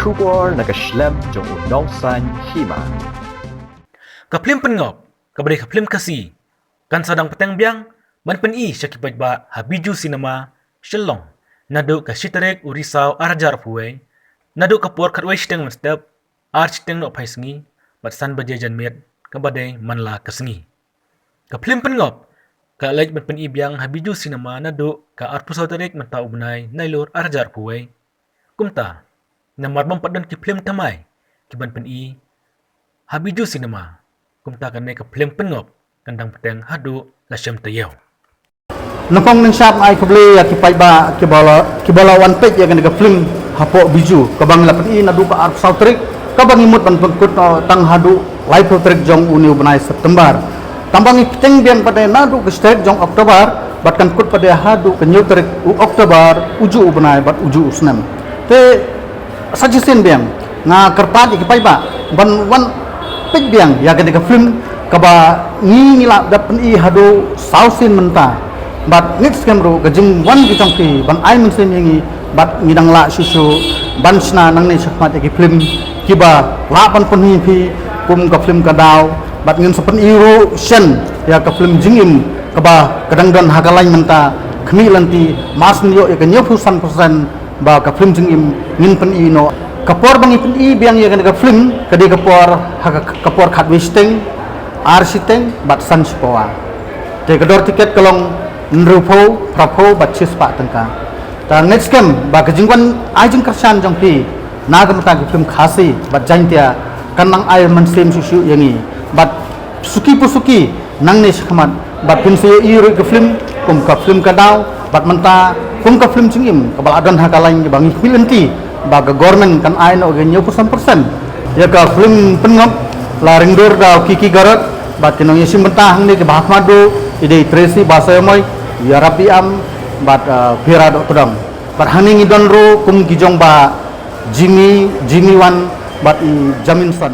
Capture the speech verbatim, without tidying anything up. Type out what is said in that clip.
Khubor na ka shlem jong u nongsan hima. Ka phlim pynngop, kaba dei ka phlim Khasi, kan sa dang bteng biang ban pyni sha ki paidbah ha Bijou Cinema, Shillong, naduh ka shi tarik u Risaw ar hajar arphew wei, naduh ka por khatwei shiteng mynstep, ar shiteng nohphai sngi, bad san baje janmiet, kaba dei man la ka sngi. Ka phlim pynngop ka leit ban pyni biang ha Bijou Cinema naduh ka arphew saw tarik mynta u bnai Nailur ar hajar arphew wei. Kumta, namar bym pat don ki phlim thymmai ki ban pyni ha Bijou Cinema, kumta kane ka phlim pynngop kan dang bteng haduh la shem taïew. Nyngkong nyngshap ai khublei ïa ki paidbah kiba la, kiba la wan peit ïa kane ka phlim hapoh Bijou, kaba ngi la pyni naduh ka arphew saw tarik, kaba ngi mut ban pynkut, uh, tang haduh laiphew tarik jong une u bnai September. Tangba ngi bteng biang pat de naduh ka shi tarik jong October, bad kan kut pat de haduh ka hynñiew tarik u October, uju u bnai bad uju u snem. Te sa shisien biang nga kyrpad ïa ki paidbah ban wan peit biang ïa kane ka phlim, kaba ngi, ngi la dep pyni haduh saw sien mynta. Bad ngeit skhem ruh ka jingwan ki jong phi ban ai mynsiem ïa ngi, bad ngi dang lah shuh shuh ban shna nangne shakhmat ïa ki phlim kiba lah ban pyni phi, kum ka phlim Ka Daw, bad ngin sa pyni ruh shen ïa ka phlim Jingim, kaba ka dang don ha ka lain mynta, khmih lynti, mar shen ïoh ïa ka hynñiewphew san percent ba ka phlim Jingim ngin pyni noh. Ka por ba ngi pyni biang ïa kane ka phlim ka dei ka por, ha ka, ka por khatwei shiteng, ar shiteng bad san shi pawa. Te ka dor tiket ka long hynriewphew, phraphew bad shispah tyngka. Te ngeit skhem ba ka jingwan ai jingkyrshan jong phi na ka bynta ki phlim Khasi bad Jaiñtia kan nang ai mynsiem shuh shuh ïa ngi. Bad suki pa suki nangne shakhmat, bad phin sa ïohi ruh ka phlim, kum ka phlim Ka Daw, bad mynta kum ka phlim Jingim, kaba la don ha ka lain ba ngi khmih lynti ba ka government kan ai noh ka hynñiewphew san percent. Ïa ka phlim pynngop la ring dur da u Kiki Garot, bad ki nongïashim bynta hangne kiba ha khmat duh i dei Tracy Basaiawmoit, Ïarap Biam, bad, uh, Phira Dohkdong. Bad hangne ngi don ruh kum ki jong Bah Jimmy, Jimmy Wan, bad i Jaminson.